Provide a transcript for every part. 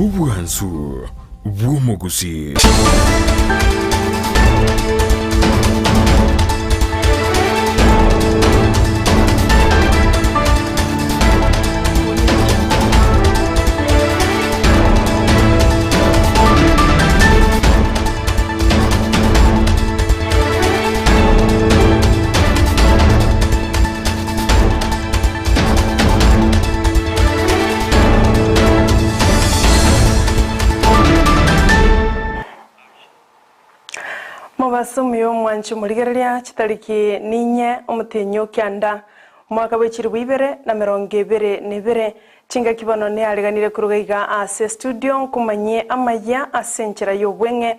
Obwansu bw'omogusii. Mobaso omuya omwanche omorigereria chitariki ninye omotienyi o kianda, omwaka bwe chilifu ibere na emerongo ebere na ebere, chingaki bono neareganire koruga iga ase estudio nkomanyie amayia ase enchera y'obweng'e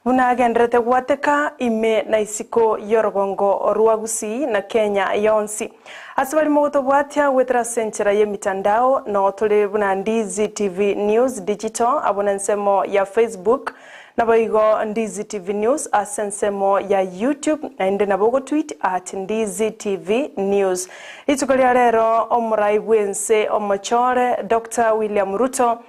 Buna agenderete gwateka ime na isiko y'orogongo rwa Gusii na Kenya yonsi. Ase barimo gotobwatia goetera ase enchera y'emitandao noo tore buna Ndizi TV News Digital abwo nensemo ya Facebook, naboigo Ndizi TV News ase ensemo ya YouTube naende nabo ogotweet at Ndizi TV News. Rituko ria rero omorai bwense omochore Doctor William Ruto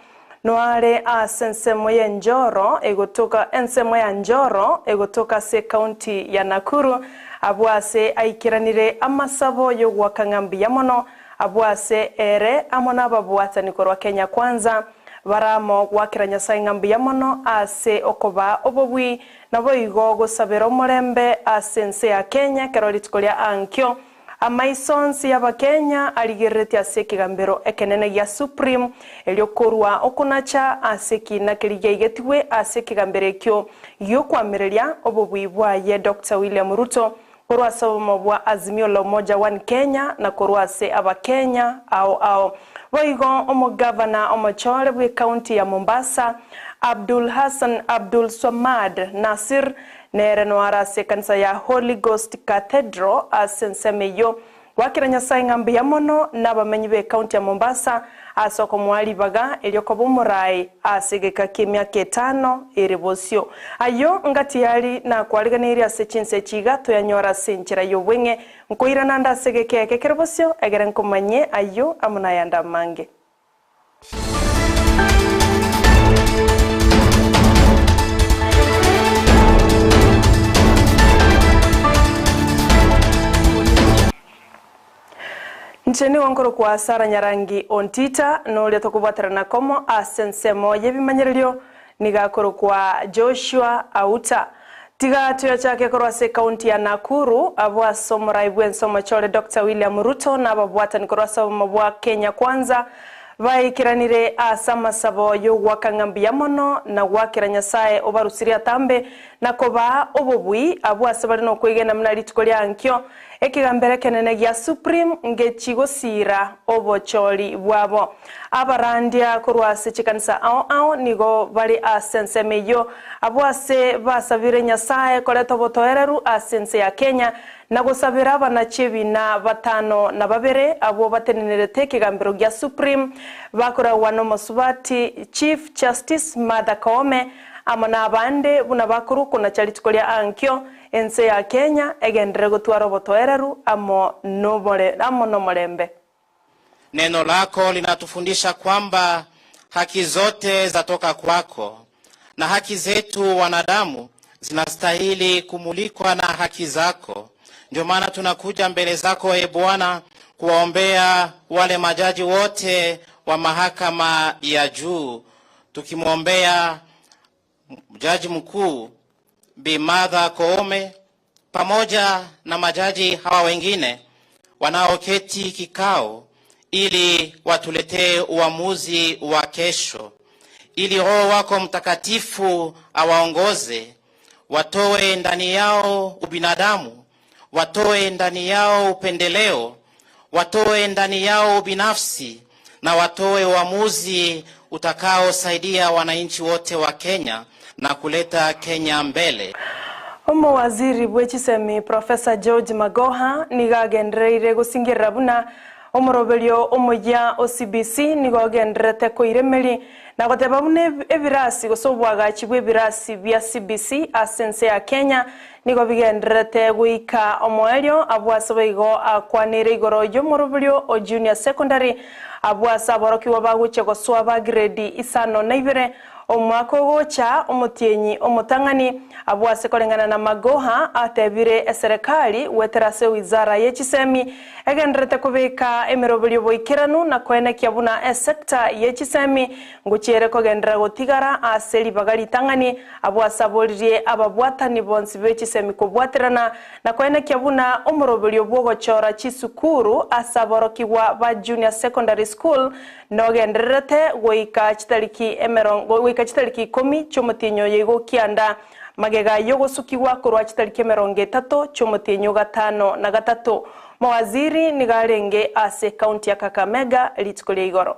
Noare ase ensemo y'Enjoro egotoka ensemo ya Njoro egotoka ase ekaunti ya Nakuru, abwo ase aikeranire amasabo y'ogoaka ng'a mbuya mono, abwo ase ere amo nababwatani korwa Kenya Kwanza bare amo goakera Nyasae ng'a mbuya mono ase okobaa obobui, naboigo gosabera omorembe ase ense ya Kenya ekero rituko ria ankio Amaiso onsi y'Abakenya arigereretie ase ekegambero ekenene gia Supreme, erio korwa okonacha ase ekiina keria giaigetigwe ase ekegambero ekio gi'okoamereria obobui bwaye Doctor William Ruto korwa ase obomo bwa Azimio la Umoja One Kenya na korwa ase Abakenya ao ao. Boigo omogavana omochore bw'ecounty ya Mombasa Abdul Hassan Abdul Swamad Nassir Nere noare ase ekanisa ya Holy Ghost Cathedral ase ensemo eyio. Goakera Nyasae ng'a mbuya mono nabamenyi b'ecounty ya Mombasa ase okomoa ribaga erio koba omoraai ase egeka ki'emiaka etano ere bosio. Ayio ngati ari nakwariganeirie ase chinsa echi iga toyanyore ase enchera y'obweng'e nkoirana ande ase egeka eke kere bosio egere nkomanyie ayio amo nayande amange. Inche nigo nkorokwa Sarah Nyarangi Ontita, na oria tokobwaterana komo ase ensemo y'ebimanyererio nigo akorokwa Joshua Auta. Tiga toyachake korwa ase ekaunti ya Nakuru, abwo ase omorai bw'ense omochore Doctor William Ruto na ababwatani korwa ase obomo bwa Kenya Kwanza baikeranire ase amasabo y'ogoaka ng'a mbuya mono na goakera Nyasae obarusirie atambe na kobaa obobui abwo ase bare nokwegena buna rituko ria ankio Ekegambero ekenene gia Supreme ngechigosiira obochori bwabo. Abarandia korwa ase chikanisa ao ao nigo bare ase ensemo eyio, abwo ase basabire Nyasae koreta obotoereru ase ense ya Kenya na gosabera abanachi ebina batano na babere abwo batenenerete ekegambero gia Supreme bakoragwa nomosubati Chief Justice Martha Koome amo nabande buna bakorwa konacha rituko ria ankio Ense ya Kenya egenderere gotwara obotoereru amo amo nomorembe. Neno lako linatufundisha kwamba haki zote zatoka kwako na haki zetu wanadamu zinastahili kumulikwa na haki zako. Ndio maana tunakuja mbele zako e Bwana kuwaombea wale majaji wote wa mahakama ya juu, tukimwombea Jaji mkuu Bi Martha Koome pamoja na majaji hawa wengine wanaoketi kikao ili watuletee uamuzi wa kesho, ili Roho wako Mtakatifu awaongoze, watoe ndani yao ubinadamu, watoe ndani yao upendeleo, watoe ndani yao ubinafsi na watoe uamuzi utakaosaidia wananchi wote wa Kenya na kuleta Kenya mbele. Omowaziri bwe chisemi Professor George Magoha nigo agendereire gosingerera buna Omoroberio omoyia o CBC nigo ogendererete koiremeri na goteba buna ebirasi gose oboagachi bw'ebirasi bia CBC ase ense ya Kenya nigo bigendererete goika omoerio abwo ase boigo akwanire igoro y'omoroberio o Junior Secondary abwo ase aborokigwa bagochia gosoa ba grade isano na ibere Omwaka ogocha, omotienyi omotang'ani, abwo ase koreng'ana na Magoha, atebire eserekari goetera ase wizara ye chisemi egendererete kobeka emeroberio boikeranu na koenekia buna esecta ye chisemi ngochia ere kogenderera gotigara ase ribaga ritang'ani abwo ase aboririe ababwatani bonsi be chisemi kobwaterana na koenekia buna omoroberio bwogochora chisukuru ase aborokigwa ba Junior Secondary School Nogendererete goika chitariki emerongo goika chitariki ikomi chi'omotienyi oyo igo kianda, magega y'ogosukigwa korwa chitariki 30 chi'omotienyi o gatano na gatato. Mowaziri nigo arenge ase ekaunti ya Kakamega rituko ria igoro.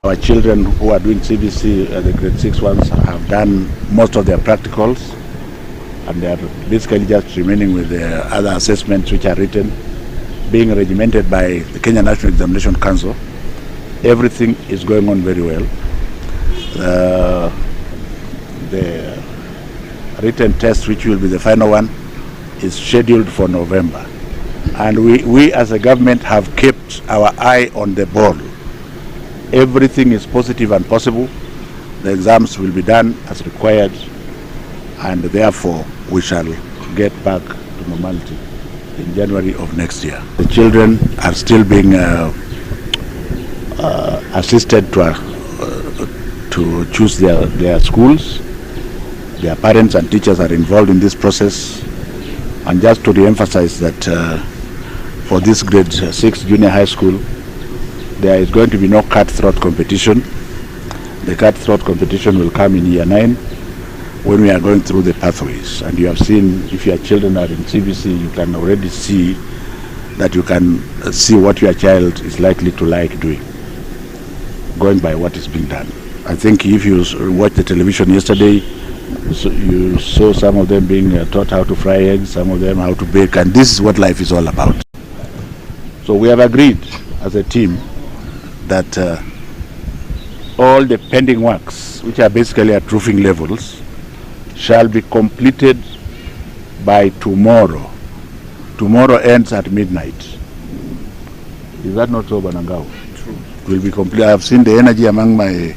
Our children who are doing CBC, the grade 6 ones, have done most of their practicals and they are basically just remaining with the other assessments which are written, being regimented by the Kenya National Examination Council. Everything is going on very well. Uh, the written test, which will be the final one, is scheduled for November. And we, we as a government have kept our eye on the ball. Everything is positive and possible. The exams will be done as required, and therefore we shall get back to normality in January of next year. The children are still being uh, uh, assisted to, uh, to choose their, their schools. Their parents and teachers are involved in this process. And just to re-emphasize that uh, for this grade 6 junior high school, there is going to be no cutthroat competition. The cutthroat competition will come in year 9 when we are going through the pathways. And you have seen, if your children are in CBC, you can already see that you can see what your child is likely to like doing, going by what is being done. I think if you watched the television yesterday, so you saw some of them being uh, taught how to fry eggs, some of them how to bake, and this is what life is all about. So we have agreed as a team that uh, all the pending works, which are basically at roofing levels, shall be completed by tomorrow. Tomorrow ends at midnight. Is that not so, Banangao? True. It will be complete. I have seen the energy among my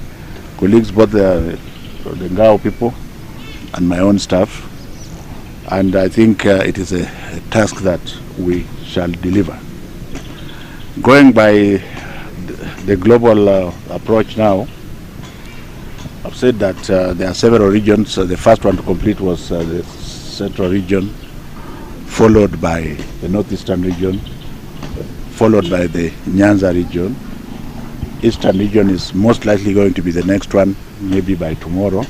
colleagues, both the, the Ngao people and my own staff. And I think uh, it is a, a task that we shall deliver. Going by the global uh, approach now, I've said that uh, there are several regions. Uh, the first one to complete was uh, the central region, followed by the northeastern region, followed by the Nyanza region. Eastern region is most likely going to be the next one, maybe by tomorrow.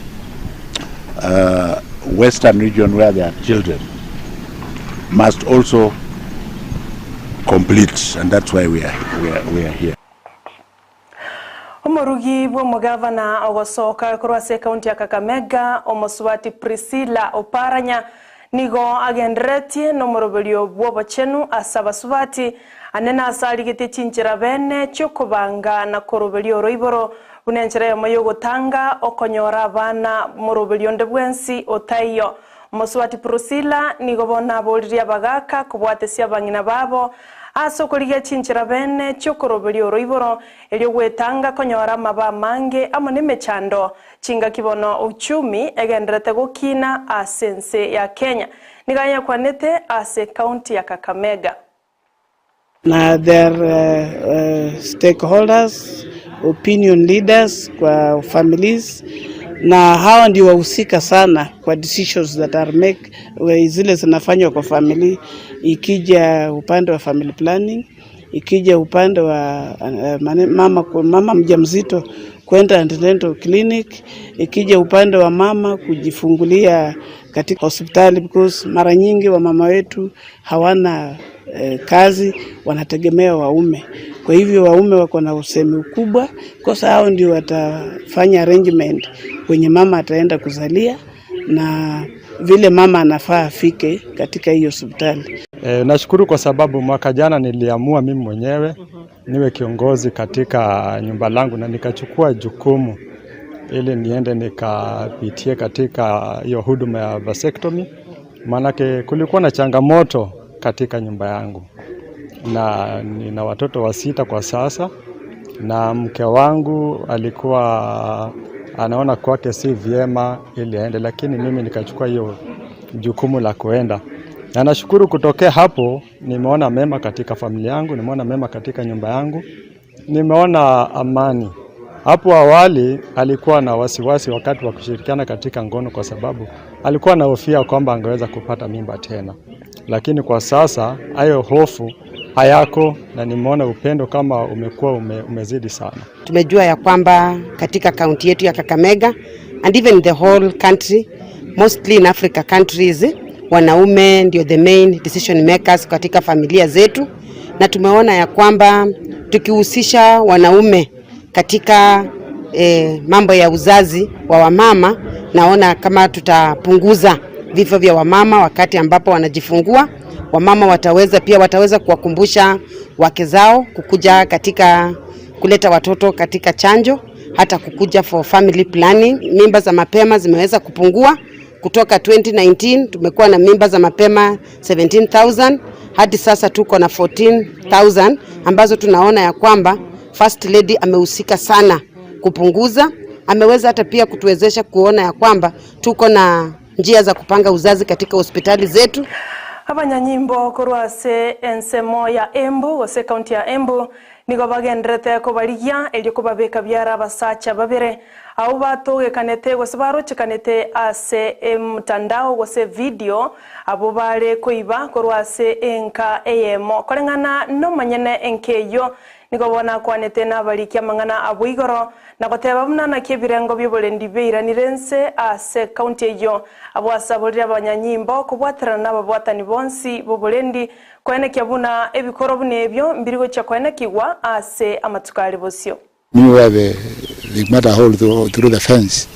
Uh, western region, where there are children, must also complete, and that's why we are, we are, we are here. Omorugi bw'omogavana ogosoka korwa ase ekaunti ya Kakamega, Omosubati Priscilla Oparanya, nigo agenderetie nomoroberio bw'obochenu ase abasubati, ane nase arigetie chinchera bene chi'okobanga na koroberia oroiboro buna enchera eyemo y'ogotanga okonyora abana moroberio onde bwensi otaiyo. Omosubati Prusila nigo bono aboririe abagaaka kobwatesia abang'ina babo ase okorigia chinchera bene chi'okoroberia oroiboro, erio gwetanga konyora amabe amange amo nemechando chingaki bono uchumi egendererete gokina ase ense ya Kenya. Nigo ayakwanete ase ekaunti ya Kakamega. Na their stakeholders, opinion leaders kwa families na hawa ndio wahusika sana kwa decisions that are make zile zinafanywa kwa family, ikija upande wa family planning, ikija upande wa mama, mama mjamzito kwenda antenatal clinic, ikija upande wa mama kujifungulia katika hospitali because mara nyingi wamama wetu hawana eh, kazi wanategemea waume. Kwa hivyo waume wako na usemi mkubwa, kosa hao ndio watafanya arrangement kwenye mama ataenda kuzalia na vile mama anafaa afike katika hiyo hospitali. E, nashukuru kwa sababu mwaka jana niliamua mimi mwenyewe niwe kiongozi katika nyumba langu na nikachukua jukumu ili niende nikapitie katika hiyo huduma ya vasectomy, maanake kulikuwa na changamoto katika nyumba yangu, na nina watoto wasita kwa sasa, na mke wangu alikuwa anaona kwake si vyema ili aende, lakini mimi nikachukua hiyo jukumu la kuenda, na nashukuru kutokea hapo nimeona mema katika familia yangu, nimeona mema katika nyumba yangu, nimeona amani. Hapo awali alikuwa na wasiwasi wakati wa kushirikiana katika ngono, kwa sababu alikuwa anahofia kwamba angeweza kupata mimba tena, lakini kwa sasa hayo hofu hayako, na nimeona upendo kama umekuwa ume, umezidi sana. Tumejua ya kwamba katika kaunti yetu ya Kakamega and even the whole country mostly in Africa countries wanaume ndio the main decision makers katika familia zetu, na tumeona ya kwamba tukihusisha wanaume katika eh, mambo ya uzazi wa wamama, naona kama tutapunguza vifo vya wamama wakati ambapo wanajifungua. Wamama wataweza pia wataweza kuwakumbusha wake zao kukuja katika kuleta watoto katika chanjo, hata kukuja for family planning. Mimba za mapema zimeweza kupungua kutoka 2019 tumekuwa na mimba za mapema 17,000 hadi sasa tuko na 14,000 ambazo tunaona ya kwamba First Lady amehusika sana kupunguza. Ameweza hata pia kutuwezesha kuona ya kwamba tuko na njia za kupanga uzazi katika hospitali zetu. Abanyanyimbo korwa ase ensemo ya Embu gose ekaunti ya Embu nigo bagenderete kobarigia erio kobabeka biara abasacha babere abwo batogekanete gose barochekanete ase emtandao gose video abwo bare koiba korwa ase enka eyemo koreng'ana nomonyene enka eywo nigo bono akwanete nabariki amang'ana abwo igoro na goteba buna naki ebirengo bia oborendi beiranire nse ase ekaunti eywo abwo asaborire abanyanyimbo kobwaterana na ababwatani bonsi ba oborendi koenekia buna ebikoro buna ebio mbiri gochia koenekigwa ase amatuko are bosio. Knew where the, they made a hole through, through the fence.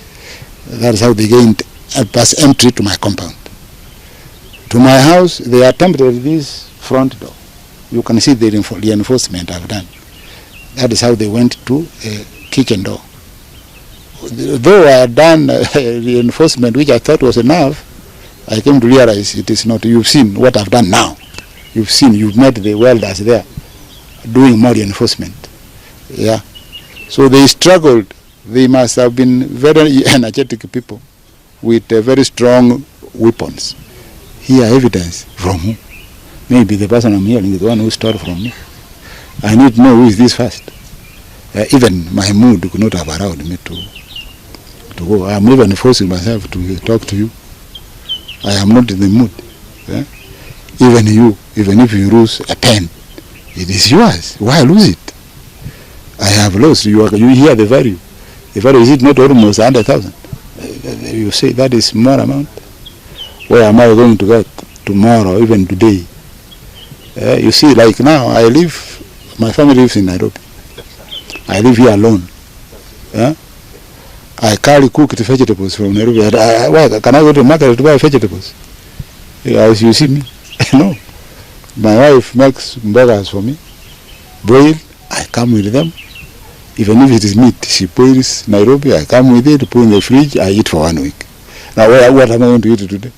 That is how they gained a pass entry to my compound. To my house, they attempted this front door. You can see the reinforcement I've done. That is how they went to the kitchen door. Though I had done reinforcement, which I thought was enough, I came to realize it is not. You've seen what I've done now. You've seen, you've met the welders there doing more reinforcement. Yeah. So they struggled. They must have been very energetic people with very strong weapons. Here evidence from who? Maybe the person I'm hearing is the one who stole from me. I need to know who is this first. Even my mood could not have allowed me to, to go. I am even forcing myself to talk to you. I am not in the mood. Eh? Even you, even if you lose a pen, it is yours. Why lose it? I have lost. You, are, you hear the value. The value is it not almost 100,000? You say that is small amount. Where am I going to get tomorrow, even today? You see, like now, I live, my family lives in Nairobi. I live here alone. Yeah? I carry cooked vegetables from Nairobi. I, I, why, can I go to the market to buy vegetables? As you see me? no. My wife makes burgers for me. Boil, I come with them. Even if it is meat, she boils Nairobi, I come with it, put in the fridge, I eat for one week. Now, what, what am I going to eat today?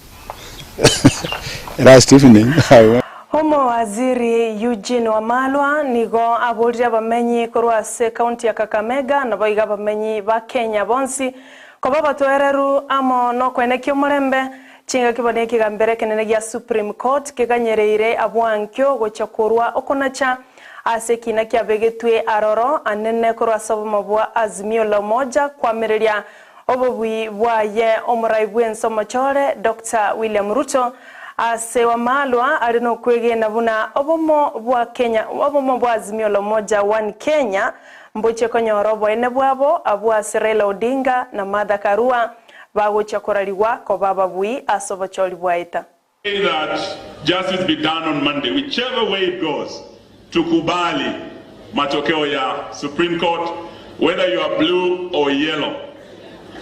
Last evening, I went. Omowaziri Eugene Wamalwa nigo aborire abamenyi korwa ase ekaunti ya Kakamega nabo iga abamenyi ba Kenya bonsi koba batoereru amo nokwenekia omorembe chingaki bono ekegambero ekenene gia Supreme Court keganyereire abwankio gochia korwa okonacha ase ekina kiabegetwe aroro anene korwa ase obomo bwa Azimio la Umoja kwamereria obobui bwaye omorai bwa ense omochore Dr William Ruto ase Wamalwa ari nokwegena buna obomo bwa Kenya obomo bwa Azimio la Umoja One Kenya mboche konyora oboene bwabo abwo ase Raila Odinga na Martha Karua bagochia korariwa koba ababui ase obochori bwaeta. That justice be done on Monday, whichever way it goes, tukubali matokeo ya Supreme Court, whether you are blue or yellow.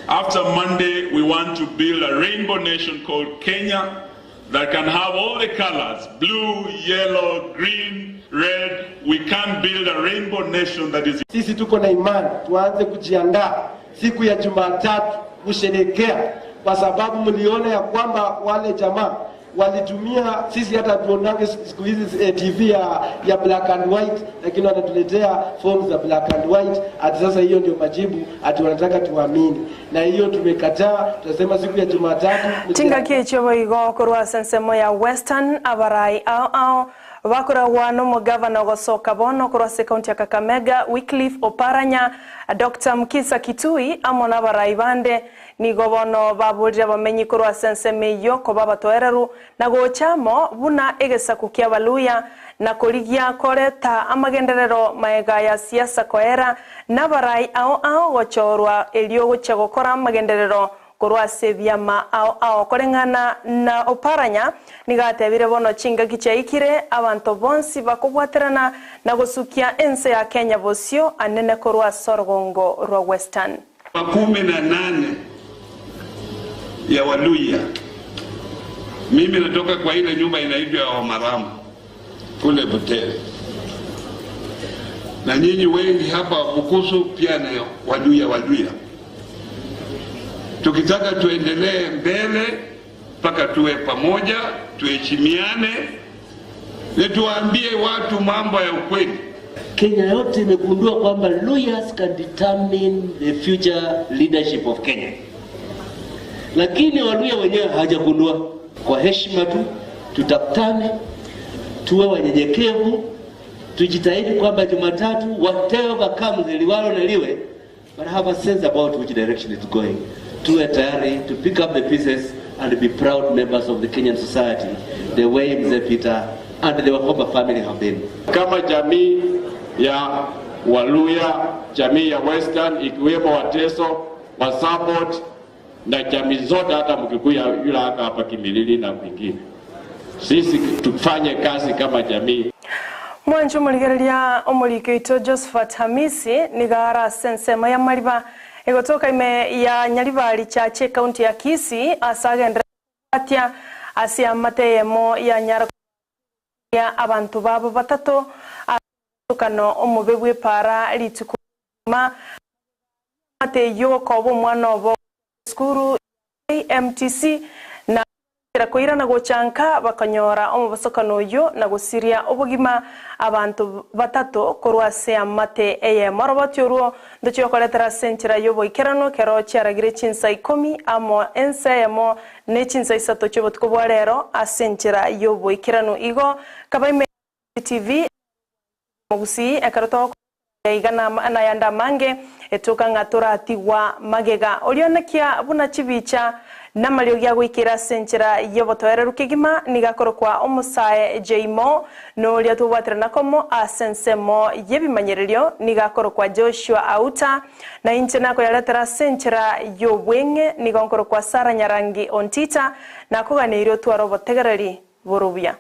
After Monday, we want to build a rainbow nation called Kenya. that can have all the colors, blue, yellow, green, red. We can't build a rainbow nation that is Sisi tuko na imani, tuanze kujiandaa siku ya Jumatatu kusherekea, kwa sababu mliona ya kwamba wale jamaa walitumia sisi hata tuonange siku hizi eh, TV ya, ya black and white, lakini wanatuletea forms za black and white. Ati sasa hiyo ndio majibu, ati wanataka tuamini, na hiyo tumekataa. Tunasema siku ya Jumatatu Chingaki echio boigo korwa ase ensemo ya Western abarai ao ao bakoragwa na omogavana ogosoka bono korwa ase ekaunti ya Kakamega Wycliffe Oparanya, Dr Mukisa Kitui amo na abarai bande nigo bono baborire abamenyi korwa ase ensemo eyio koba abatoereru na gocha amo buna egesaku kia Abaluya na korigia koreta amagenderero maega ya siasa koera na abarai ao ao gochorwa erio gochia gokora amagenderero korwa ase ebiama ao ao. Koreng'ana na Oparanya nigo atebire bono chingaki chiaikire abanto bonsi bakobwaterana na gosukia ense ya Kenya bosio anene korwa ase orogongo rwa Western. 18 ya Waluya. Mimi natoka kwa ile nyumba inaitwa ya Wamaramu kule Butere, na nyinyi wengi hapa Bukusu pia na Waluya Waluya. Tukitaka tuendelee mbele mpaka tuwe pamoja, tuheshimiane na tuwaambie watu mambo ya ukweli. Kenya yote imegundua kwamba Luyas can determine the future leadership of Kenya, lakini Waluya wenyewe hawajagundua. Kwa heshima tu tutafutane, tuwe wanyenyekevu, tujitahidi kwamba Jumatatu whatever comes, liwalo na liwe, but have a sense about which direction it's going. Tuwe tayari to pick up the pieces and be proud members of the Kenyan society the way Mzee Peter and the Wahomba family have been. Kama jamii ya Waluya, jamii ya Western ikiwemo Wateso, Wasapot na jamii zote, hata Mkikuyu yule haka hapa Kimilili na kwingine, sisi tufanye kazi kama jamii. Mwancho omorigereria omoriki oito Josephat Hamisi nigo are ase ensemo ya Mariba egotoka ime ya Nyaribari Chache ekaunti ya Kisii ase agenderete kobwatia ase amate eyemo ya nyara koria abanto babo batato ase omotokano omobe bw'epaara rituko rigima amate eyio gokoba omwana obo esukuru ya KMTC na koirana gocha nka bakanyora omobosokano oyio na gosiria obogima abanto batato korwa ase amate eyemo. Oroboti orwo ndochia gokoretera ase enchera y'oboikeranu ekero chiaragire chinsa ikomi amo ense eyemo ne chinsa isato chi'obotuko bwa rero ase enchera y'oboikeranu. Igo kaba ime TV Omogusii ekero togokora iga nayande amange etoka ng'a toratigwa magega. Orionekia buna chibicha namariogi agoikera ase enchera y'obotoereru kegima nigo akorokwa omosae Jaymo noria tobwaterana komo ase ensemo y'ebimanyererio nigo akorokwa Joshua Auta na inche nakoyaretera ase enchera y'obweng'e nigo nkorokwa Sarah Nyarangi Ontita nakoganeirie otware obotegereri bore obuya.